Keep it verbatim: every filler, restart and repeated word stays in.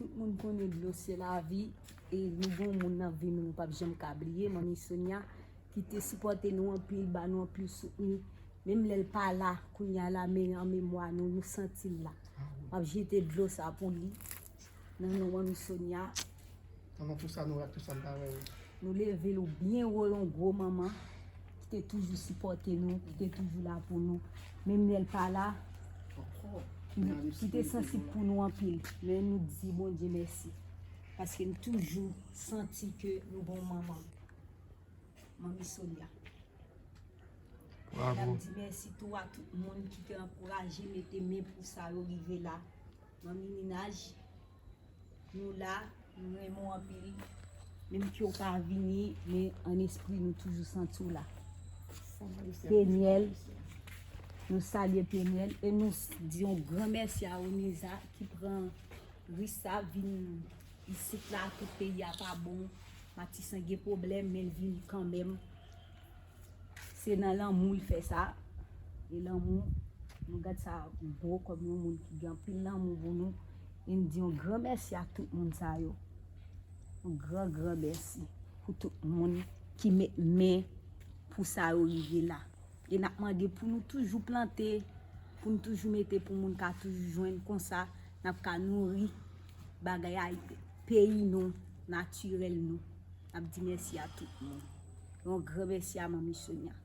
Tout moun konnen dlo se lavi, e nou gen yon moun nan vi nou, nou p ap janm ka bliye, Manmi Sonia, ki te sipòte nou anpil, ba nou anpil soutni. Menm lè l pa la, kounye a la, men an memwa nou, nou santi l la. M ap jete dlo sa pou li. Nan non Manmi Sonia. Manman, pou sa nou la, tout sa m ta wè. Nou leve l byen wo, yon gwo manman ki te toujou sipòte nou, ki te toujou la pou nou. Menm lè l pa la, ki, ki te sansib pou nou anpil. Men nou di Bondye mèsi. Paske nou toujou santi ke nou gon manman. Manmi Sonia. N ap di mèsi tou a tout moun ki te ankouraje, mete men pou sa yo rive la. Manmi Ninaj, nou la, nou renmen w anpil. Menm ke w pa vini, men an espri nou toujou santi w la. Peniel, nou salye Peniel e nou s- di yon gran mèsi a Oniza ki pran risk sa vin isit la, tout peyi a pa bon, Matisan gen pwoblèm, men l vini kanmenm. Se nan lanmou l fè sa. E lanmou, nou gad sa gwo kòm yon moun ki gen anpil lanmou pou nou. E n di yon gran mèsi a tout moun sa yo. Yon gran, gran mèsi pou tout moun ki met men pou sa yo rive la. E n ap mande pou nou toujou plante, pou nou toujou mete pou moun ka toujou jwenn konsa, n ap ka nouri bagay a peyi nou, natirèl nou. N ap di mèsi a tout moun. Yon gran mèsi a Manmi Sonia.